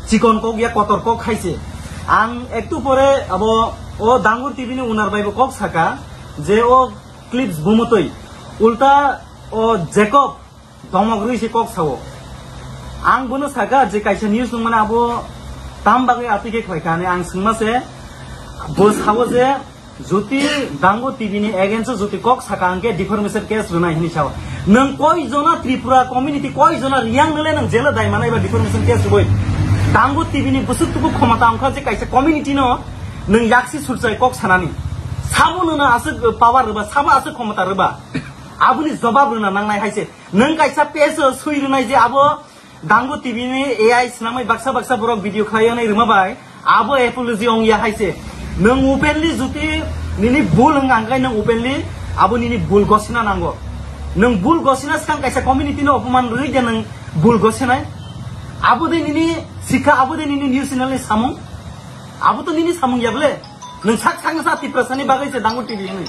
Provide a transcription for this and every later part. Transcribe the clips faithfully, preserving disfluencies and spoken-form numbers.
Chikon kok ya kotor kok hai se. Ang ektu pore abo o Dangur T V ni owner bai bo kok saka je o clips bumutwi. Ulta o Jacob domok rwi se kok sao. Ang bono saka je kaisa news nung mane abo tam bagwi apike khlai kha hinwi ang swngma se. Bo sao je Jyoti Dangu T V ni against o jyoti kok saka hwnkhe defamation case rwnai hinwi sao. Nwng koi jona Tripura community, koi jona Riyang nole nwng jelo dai manai ba defamation case rwui? Dangu T V ni bwswk tuku khomota wngkha je kaisa community no nwng yaksi surchai kok sanani. Sabo nwngno aswk power rwba, sabo aswk khomota rwba. Aboni jobab rwna nangnai hai se. Nwng kaisa page o sui rwnai je abo Dangu T V ni A I swnamwi baksa baksa borok video khlai wnai rwma bai abo apology ong ya hai se. Nwng openly jyoti nini bul wng ang khe nwng openly abo nini bul gosina nango. Nwng bul gosina swkang kaisa community no opoman rwui de nwng bul gosinai. Abo de nini sikha, abo de nini news channel ni samung. Abo to nini samung ya bole. Nwng sak sak sa Tiprasa ni bagwi se Dangu T V ni.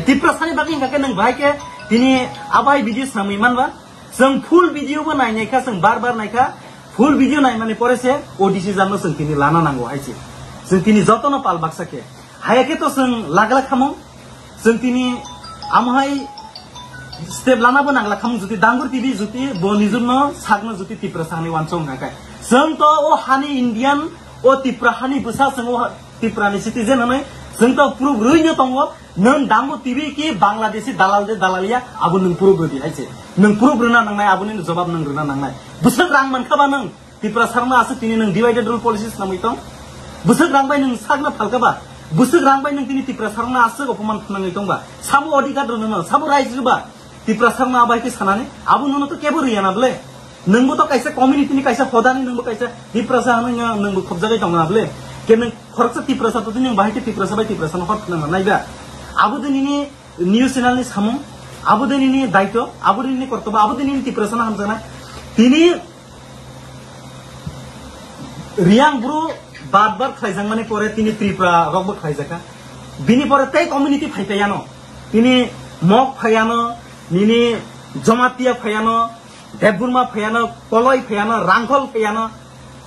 Tiprasa ni bagwi hingkha khe nwng bahai khe tini abo hai video swnamwi manba. Chwng full video bo nainai kha, chwng bar bar naikha. Full video naimani pore se o decision no chwng tini lana nango hai se. Chwng tini jotono pal baksa khe. Haya khe to chwng lagla khamung. Chwng tini amo hai step lana bo nangla khamung, jyoti Dangur T V jyoti bo nijurno sakno jyoti Tiprasa hani wansong hwnka khe. Chwng to o hani Indian, o Tipra hani bwsa, chwng o ha-, Tiprani citizen hwnwi chwng to proof rwino tongo. Nwng Dangu T V ki Bangladeshi dalal de dalal ya, abo nwng proof rwdi hai se. Nwng proof rwna nangnai, aboni jobab nwng rwna nangnai. Bwswk rang mankha ba nwng Tiprasa rokno aswk tini nwng divided rule policy swnamwi tong? Bwswk rang bai nwng sakno phalkha ba? Bwswk rang bai nwng tini Tiprasa rokno aswk opoman khnangwi tong ba? Sabo odhikar rwno no, sabo rights rwba? Tiprasa rokno abo hai khe sanani, abo nono to kebo rwya na bole. Nwngbo to kaisa community ni kaisa hodani, nwngbo kaisa Tiprasa hwnwi nwngbo khobjagwi tongo na bole. Ke nwng khoroksa Tiprasa to nwng bahai khe Tiprasa bai Tiprasa no hor phwnang nai ba? Abo de nini news channel ni samung, abo de nini daito, abo de nini kortobo, abo de nini Tiprasa no hamjaknai. Tini Riyang bru bar bar khlaijakmani pore tini Tripura rok bo khlaijakha. Bini pore tei community phai phai ano. Tini Mok phai ano, nini Jamatia phai ano, Debbarma phai ano, Koloi phai ano, Rangkhol phai ano.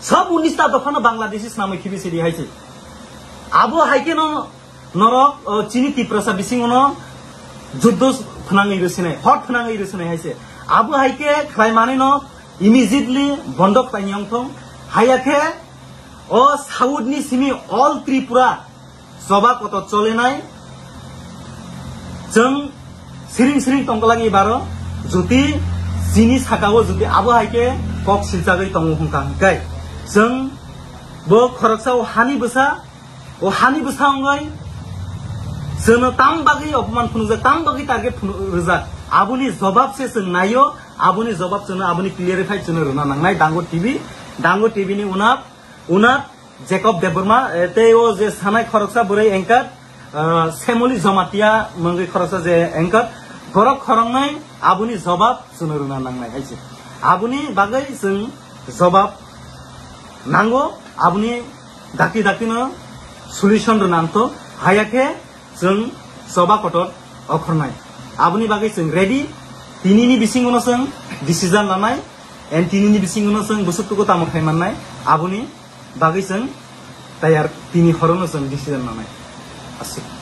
Sob unis ta dopha no Bangladeshi swnamwi khibi sidi hai se. Abo hai khe no norok, o, chini Tiprasa bisingo no juddo phnangwi rwsinai, hot phnangwi rwsinai hai se. Abo hai khe khlai manwi no immediately bondo khlai ni ongthong. Haya khe o South ni simi all Tripura choba kotor cholenai. Chwng siring siring tongkolagi baro, jyoti chini sakao jyoti abo hai khe kok silchagwi tongo hwnkha hwnkhe. Chwng bo khoroksa o hani bwsa, o hani bwsa wngwi chwngno tam bagwi opoman phunukjak, tam bagwi target phunu-, rwjak. Aboni jobab se chwng naio, aboni jobab chwngno, aboni clarify chwngno rwna nangnai Dango T V, Dango T V ni unap, unap, Jacob Debbarma, eh, tei o je sanai khoroksa bwrwi anchor, eh, Semoli Jamatia mungwi khoroksa je anchor, borok khoroknwi aboni jobab chwngno rwna nangnai hai se. Aboni bagwi chwng jobab nango, aboni dakti daktino solution rwna nangtho, haya khe chwng choba kotor okhornai. Aboni bagwi chwng ready, tinini bisingono chwng decision lanai, and tinini bisingono chwng bwswk tuku tamo khai mannai, aboni bagwi chwng tayar, tini horono chwng decision lanai. Aswk.